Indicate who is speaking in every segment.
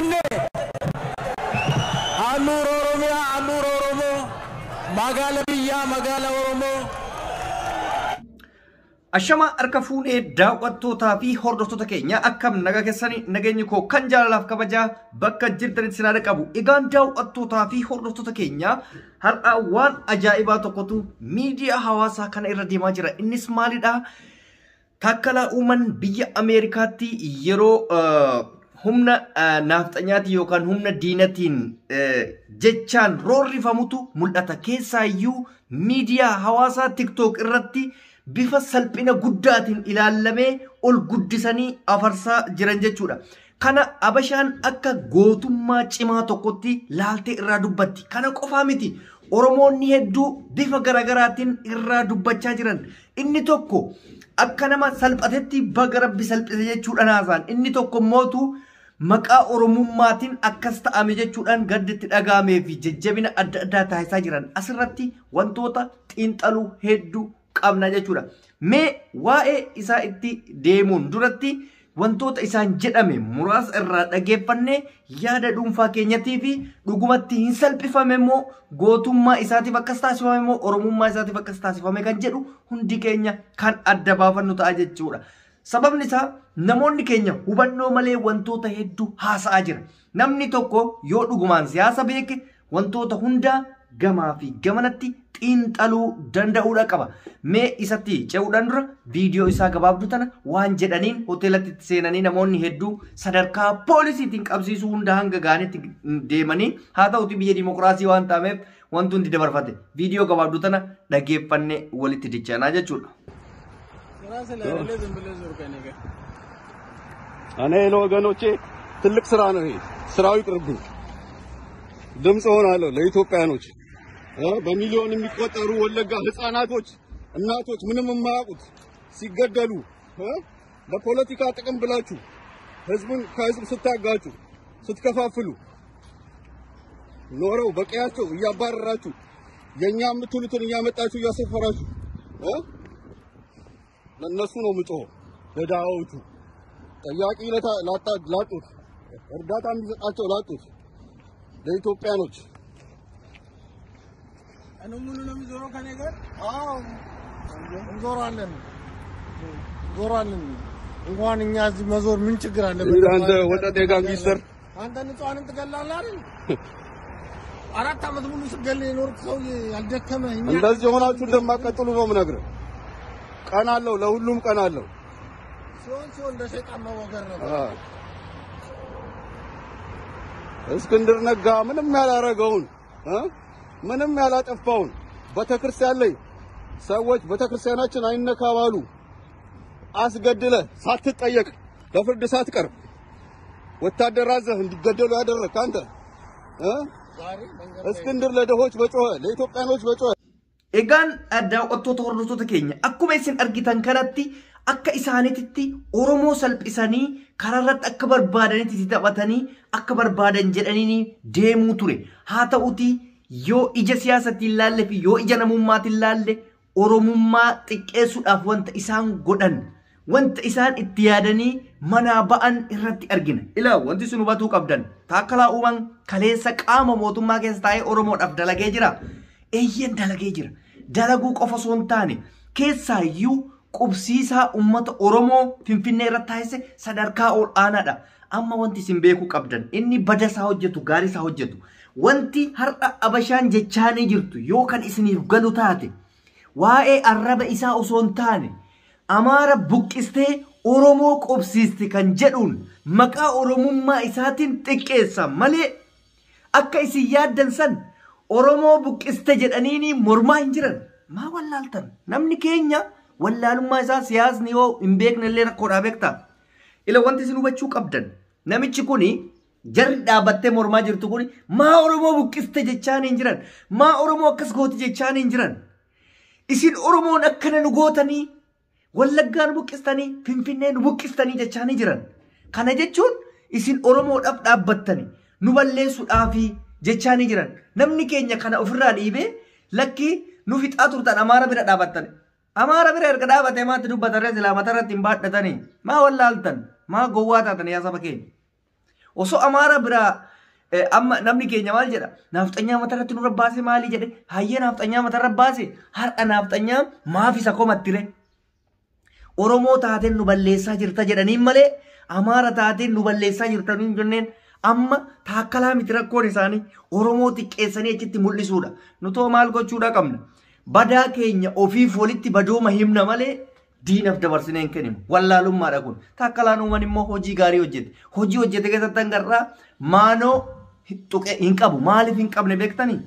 Speaker 1: Finfinnee, handhuura Oromiyaa, handhuura Oromoo, magaala biyyaa, magaala Oromoo.
Speaker 2: Ashama harka fuunee daawwattootaa fi hordoftoota keenya, akkam nagaa keessanii? Nageenyi koo kan jaalalaaf kabajaa bakka jirtanitti sinaa qabu. Egaan daawwattootaa fi hordoftoota keenya, har'a waan ajaa'ibaa tokkotu miidiyaa hawaasaa kana irra deemaa jira. Innis maalidhaa? Taakkalaa Uumaan biyya Ameerikaatti yeroo humna naafxanyaatiin yookaan humna diinatiin jechaan roorrifamutu mul'ata. Keessaayyuu miidiyaa hawaasaa TikTok irratti bifa salphina guddaatiin ilaallamee ol guddisanii afarsaa jiran jechuudha. Kana Abashaan akka gootummaa cimaa tokkotti laaltee irraa dubbatti. Kana qofaa miti. Oromoonni hedduu bifa garaagaraatiin irraa dubbachaa jiran. Inni tokko akka nama salphatetti baga Rabbi salphise jechuudhaan haasa'an. Inni tokko mootu maqaa Oromummaatiin akkas ta'ame jechuudhaan gadditti dhaga'amee fi jajjabina adda addaa taasisaa jiran. Asirratti wantoota xiinxaluu hedduu qabna jechuudha. Mee waa'ee isaa itti deemuun duratti wantoota isaan jedhame muraasa irraa dhageeffannee yaada dhuunfaa keenyatii fi dhugumatti hin salphifame immoo gootummaa isaatiif akkas taasifame immoo Oromummaa isaatiif akkas taasifame kan jedhu hundi keenya kan adda baafannu ta'a jechuudha. Sababni isaa namoonni keenya hubannoo malee wantoota hedduu haasa'aa jira. Namni tokko yoo dhugumaan siyaasa beeke wantoota hundaa gamaa fi gamanatti xiinxaluu danda'uudha qaba. Mee isatti ce'uudhaan dura viidiyoo isaa gabaabduu tana waan jedhaniin hoteelatti itti seenanii namoonni hedduu sadarkaa poolisiitiin qabsiisuu hunda hanga gaanitti deemanii, haa ta'uti biyya dimokiraasii waan ta'ameef wanti hundi dabarfate. Viidiyoo gabaabduu tana dhageeffannee walitti dichanaa jechuudha.
Speaker 3: እኔ ለወገኖቼ ትልቅ ስራ ነው ይሄ። ስራው ይቅርብኝ፣ ድምፅ ሆናለሁ ለኢትዮጵያኖች። በሚሊዮን የሚቆጠሩ ወለጋ ህፃናቶች፣ እናቶች ምንም የማያውቁት ሲገደሉ ለፖለቲካ ጥቅም ብላችሁ ህዝቡን ከህዝብ ስታጋጩ፣ ስትከፋፍሉ ኖረው በቀያቸው እያባረራችሁ የኛ የምትሉትን እያመጣችሁ እያሰፈራችሁ፣ ለእነሱ ነው የምጮኸው፣ ለድሃዎቹ፣ ጠያቂ ላጡት፣ እርዳታ የሚሰጣቸው ላጡት ለኢትዮጵያኖች።
Speaker 4: ቀኑ ሙሉ ነው የሚዞረው ከኔ ጋር?
Speaker 5: አዎ እንዞራለን፣ እንዞራለን። እንኳን እኛ እዚህ መዞር ምን ችግር አለ?
Speaker 3: አንተ ወጠጤ ጋንጊስተር፣
Speaker 5: አንተ ንጹሐንን ትገላለህ አይደል? 4 ዓመት ሙሉ ስትገል የኖርክ ሰውዬ ያልደከመህ እኛ
Speaker 3: እንደዚህ ሆናችሁ እንደማቀጥሉ ነው የምነግርህ። ቀን አለው፣ ለሁሉም ቀን አለው።
Speaker 5: ሲሆን ሲሆን እንደ ሰይጣን መወገር ነበር።
Speaker 3: እስክንድር ነጋ ምንም ያላረገውን፣ ምንም ያላጠፋውን ቤተክርስቲያን ላይ ሰዎች ቤተክርስቲያናችን አይነካ ባሉ አስገድለህ ሳትጠየቅ ለፍርድ ሳትቀርብ ወታደር አዘህ እንዲገደሉ ያደረግክ አንተ፣
Speaker 5: ዛሬ መንገድ ላይ
Speaker 3: እስክንድር ለድሆች በጮኸ፣ ለኢትዮጵያኖች በጮኸ
Speaker 2: Egaan daawwattoota hordoftoota keenya, akkuma isin argitan kanatti akka isaaniitti Oromoo salphisanii karaa irratti akka barbaadanitti itti taphatanii akka barbaadan jedhanii deemuu ture. Haa ta'uti yoo ija siyaasaatiin ilaalle fi yoo ija namummaatiin ilaalle Oromummaa xiqqeessuudhaaf wanta isaan godhan, wanta isaan itti yaadanii manaa ba'an irratti argina. Ilaa, wanti isin hubatuu qabdan, Taakkalaa Uumaan kaleessa qaama mootummaa keessa taa'ee Oromoodhaaf dalagee jira. Eeyyeen, dalagee jira. Dalaguu qofa osoo hin taane keessaayyuu qubsiisaa uummata Oromoo Finfinnee irratti taasise sadarkaa ol aanaadha. Amma wanti isin beekuu qabdan, inni bada isaa hojjetu, gaarii isaa hojjetu. Wanti har'a Abashaan jechaanii jirtu yoo kan isiniif galu taate, waa'ee arraba isaa osoo hin taane Amaara buqqistee Oromoo qubsiiste kan jedhuun maqaa Oromummaa isaatiin xiqqeessa malee akka isin yaaddan san Oromoo buqqiste jedhaniini mormaa hin jiran. Maa wallaaltan? Namni keenya wallaalummaa isaa siyaasni yoo hin beekne illee rakkoodhaa beektaa. Ila, wanti isin hubachuu qabdan, namichi kuni, jarri dhaabattee mormaa jirtu kuni maa Oromoo buqqiste jechaan hin jiran. Maa Oromoo akkas gooti jechaan hin jiran. Isin Oromoon akkana nu gootanii, Wallaggaa nu buqqistanii, Finfinnee nu buqqistanii jechaanii jiran. Kana jechuun isin Oromoodhaaf dhaabbattani nu balleessuudhaafi jechaanii jiran. Namni keenya kana ofirraa dhiibee lakkii nu fixaa turtan, Amaara bira dhaabbattan. Amaara bira erga dhaabatee maatti dubbatarree silaa matarratti hin baadhatanii. Maa wallaaltan? Maa gowwaa taatan yaa saba keenya? Osoo Amaara biraa amma namni keenya maal jedha? Naafxanyaa matarratti nurra baase maali jedhe? Hayyee naafxanyaa matarra baase har'a naafxanyaa maaf isa komattire? Oromoo taateen nu balleessaa jirta jedhaniin malee Amaara taateen nu balleessaa jirta nuun jenneen amma taakkalaa miti rakkoon isaanii Oromoo xiqqeessanii achitti mul'isuudha. Nutoo maal gochuudha qabna? Badaa keenya ofiif walitti badooma himna malee diinaf dabarsinee hin kenninu. Wallaalummaadha kun. Taakkalaan uuman immoo hojii gaarii hojjete. Hojii hojjete keessatti hangarraa maanoo tuqe hin qabu. Maaliif hin qabne beektanii?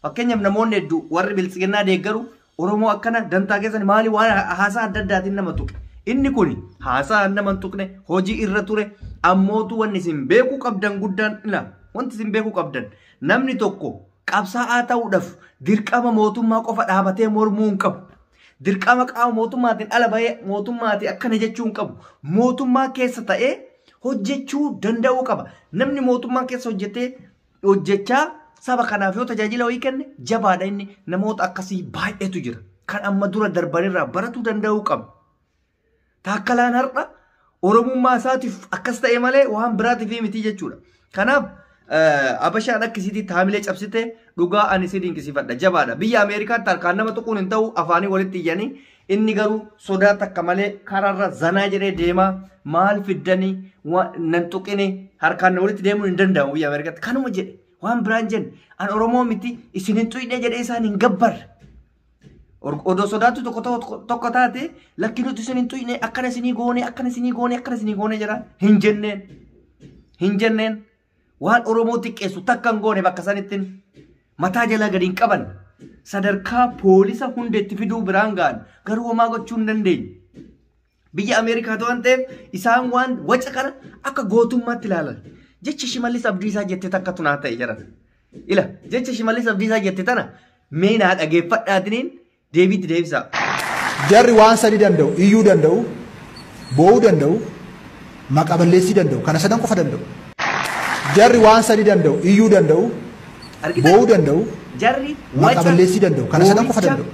Speaker 2: Fakkeenyaaf namoonni hedduu warri biltsiginnaa deeggaru Oromoo akkana dantaa keessan maali waan haasaa adda addaatiin nama tuqe. Inni kun haasaa nama hin tuqne hojii irra ture ammootu wanni isin beekuu qabdan guddaan ila wanti isin beekuu qabdan namni tokko qabsaa'aa ta'uudhaaf dirqama mootummaa qofa dhaabatee mormuu hin qabu. Dirqama qaama mootummaatiin ala bahee mootummaatiin akkana jechuu hin qabu. Mootummaa keessa ta'ee hojjechuu danda'uu qaba. Namni mootummaa keessa hojjetee hojjechaa saba kanaaf yoo tajaajila wayii kenne jabaadha inni namoota akkasii baay'eetu jira. Kan amma dura darbanirraa baratuu danda'uu qaba. Taakkalaan har'a Oromummaa isaatiif akkas ta'e malee waan biraatiif miti jechuudha. Kanaaf Abashaan akkasiitti haamilee cabsite dhugaa ani si dinqisiifadha jabaadha. Biyya Ameerikaatti harkaan nama tuquun hin ta'u afaanii walitti iyyanii inni garuu sodaa takka malee karaarra zanaa jedhee deemaa maal fiddanii nan tuqine harkaan walitti deemuun hin danda'amu biyya Ameerikaatti. Kanuma jedhe waan biraan jenne an Oromoo miti isin hin tuqne jedhee isaan hin gabbarre. Odoo sodaattu tokko taate lakki nuti isin hin tuqne akkana isinii goone akkana isinii goone akkana isinii goone jedhaan hin jenneen. Hin jenneen. Waan Oromoo xiqqeessu takka hin goone bakka sanittiin mataa jalaa gadi hin qaban sadarkaa poolisa hunda itti fiduu biraan ga'an garuu homaa gochuu hin dandeenye. Biyya Ameerikaatu waan ta'eef isaan waan waca kana akka gootummaatti ilaalan. Jecha Shimallis Abdiisaa jette takkatu naa ta'e jedhan. Ila jecha Shimallis Abdiisaa jette tana mee naa dhageeffadhaatiniin deebiitti deebisaa.
Speaker 1: Jarri waan sadi danda'u, iyyuu danda'u, boo'uu danda'u, maqaa balleessii danda'u, kana sadan qofa danda'u. Jarri waan sadi danda'u, iyyuu danda'u, boo'uu danda'u,
Speaker 2: Jarri
Speaker 1: maqaa balleessii danda'u, kana sadan qofa danda'u.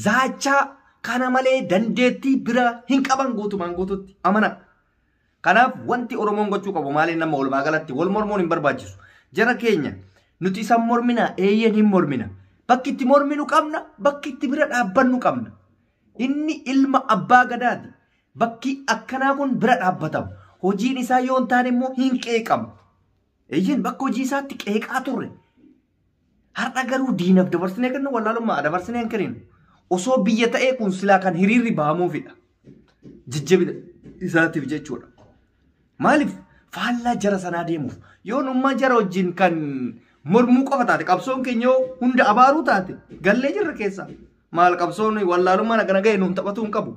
Speaker 2: Zaachaa kana malee dandeettii bira hin qaban guutumaan guututti amana. Kanaaf wanti Oromoon gochuu qabu maaliin nama walumaa galatti wal mormuun hin barbaachisu. Jara keenya nuti isaan mormina eeyyeen hin mormina. Bakki itti morminu qabna, bakki itti bira dhaabbannu qabna. Inni ilma abbaa gadaati. Bakki akkanaa kun bira dhaabbatama. Hojiin isaa yoo hin taane immoo hin qeeqamu. Eeyyeen bakka hojii isaatti qeeqaa turre. Har'a garuu diinaaf dabarsinee kennu wallaalummaa dabarsinee hin kenninu. Osoo biyya ta'ee kun silaa kan hiriirri bahamuufidha. Jajjabina isaatiif jechuudha. Maaliif faallaa jara sanaa deemuuf yoo nummaa jara wajjin kan mormuu qofa taate qabsoon keenya yoo hunda abaaruu taate gallee jirra keessa. Maal qabsoon wallaalummaan akkana ga'e nuun taphatuu hin qabu.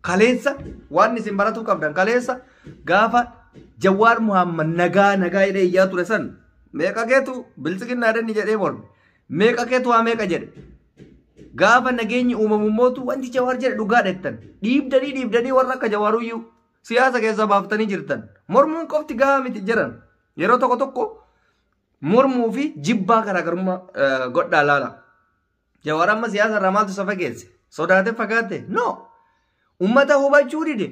Speaker 2: Kaleessa waan isin baratuu qabdan kaleessa gaafa Jawaar Muhammad nagaa nagaa jedhee iyyaa ture san meeqa keetu biltsiginnaa dhanni jedhee morme meeqa keetu waa meeqa jedhe. Gaafa nageenyi uumamu mootu wanti Jawaar jedhe dhugaadha jettan dhiibdanii dhiibdanii warra akka Jawaaruyyuu siyaasa keessa baaftanii jirtan mormuun qofti gahaa miti jedhan yeroo tokko tokko mormuu fi jibbaa garaagarummaa godhaa laala. Jawaar amma siyaasa irraa maaltu isa fageesse? Sodaatee fagaate? No! Uummata hubachuu dide.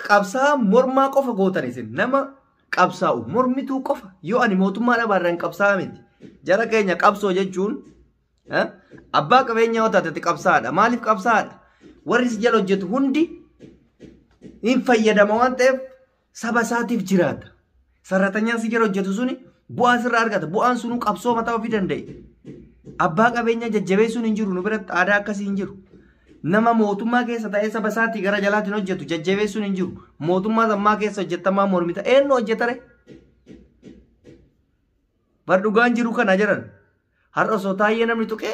Speaker 2: Qabsaa mormaa qofa gootan isin nama qabsaa'u mormituu qofa yoo ani mootummaa dhabaarraan qabsaa'aa miti. Jara keenya qabsoo jechuun abbaa qabeenyaa yoo taate qabsaa'aadha. Maaliif qabsaa'aadha? Warri si jala hojjetu hundi hin fayyadama waan ta'eef saba isaatiif jiraata. Sarratanyaan si jala hojjetu suni bu'aa sirraa argata. Bu'aan sunuu qabsoo mataa ofii danda'e. Abbaa qabeenyaa jajjabeessuun hin jiru nu biratti aadaa akkasii hin jiru. Nama mootummaa keessa ta'ee saba isaatii gara jalaatiin hojjetu jajjabeessuun hin jiru. Mootummaa ammaa keessa hojjetamaa mormita. Eenyu hojjetare? Bar dhugaan jiru kana jedhan. Har'a osoo taa'ee namni tuqee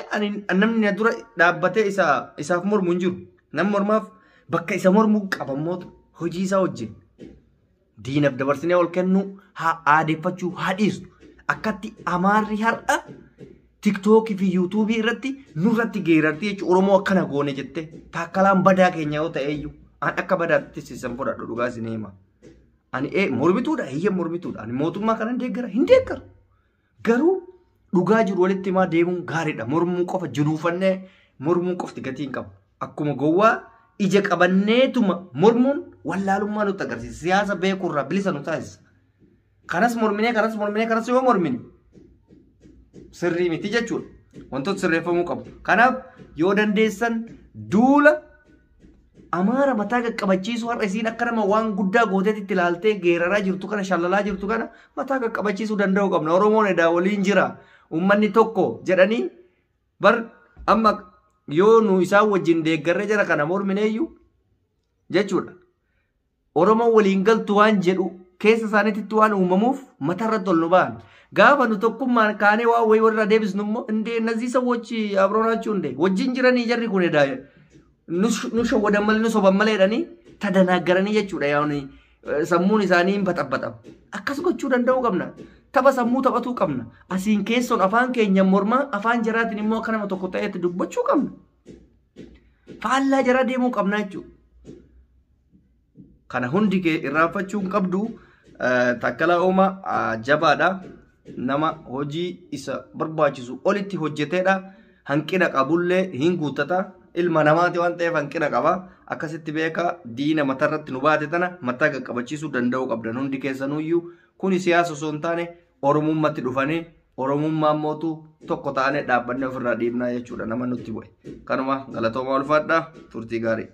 Speaker 2: namni na dura dhaabbatee isaaf mormu hin jiru. Namni mormaaf bakka isa mormuu qabamootu hojii isaa hojjeta. Diinaaf dabarsinee ol kennuu haa aadeeffachuu haa dhiisnu. Akkatti Amaarri har'a TikTokii fi YouTubeii irratti nurratti geerartii jechuun Oromoo akkana goone jette taakkalaan badaa keenya yoo ta'e iyyuu an akka badaatti sisan fudhadhu dhugaa isin hima. Ani mormituudha eeyyee mormituudha ani mootummaa kana hin deeggara hin deeggaru. Garuu dhugaa jiru walitti himaa deemuun gaariidha. Mormuu qofa jiruufannee mormuu qofti gatii hin qabu. Akkuma gowwaa Ija qabanneetuma mormuun wallaalummaa nutti agarsiisa. Siyaasa beekuurraa bilisa nu taasisa. Kanas morminee, kanas morminee, kanas yoo mormine sirrii miti jechuudha. Wantoota sirreeffamuu qabu. Kanaaf yoo dandeessan duula Amaara mataa qaqqabachiisuu, har'a isiin akka nama waan guddaa gooteetti ilaaltee geeraraa jirtu kana, shallalaa jirtu kana mataa qaqqabachiisuu danda'uu qabna. Oromoon edaa waliin jira. Uummanni tokko jedhanii bar amma yoo nu isaan wajjin deeggarree jara kana mormineeyyuu jechuudha. Oromoon waliin galtu waan jedhu keessa isaaniitti waan uumamuuf mataarratti ol nu ba'an. Gaafa nu tokkummaan kaanee waan wayii warra deebisnu immoo indee እነዚህ ሰዎች አብረው ናቸው እንዴ wajjin jiranii jarri kun edaa nu shawwadan malee, nu soban malee jedhanii tadanaagaranii jechuudha. Yaani sammuun isaanii hin baxabbaxamu. Akkas gochuu danda'uu qabna. Tapha sammuu taphatuu qabna. Asiin keessoon afaan keenya mormaa, afaan jaraatiin immoo akka nama tokko ta'etti dubbachuu qabna. Faallaa jaraa deemuu qabna jechuudha. Kana hundi kee irraanfachuu hin qabdu. Taakkalaa Uumaa jabaadha. Nama hojii isa barbaachisu olitti hojjeteedha. Hanqina qabullee hin guuttata. Ilma namaati waan ta'eef hanqina qaba. Akkasitti beeka, diina mataarratti nu baate tana mataa qaqqabachiisuu danda'uu qabdan hundi keessanuyyuu. Kuni siyaasa osoo hin taane Oromummaatti dhufanii Oromummaan mootu tokko taanee dhaabbannee ofirraa dhiibnaa jechuudha nama nutti bu'e. Kanuma, galatoomaa, ulfaadhaa, turtii gaarii.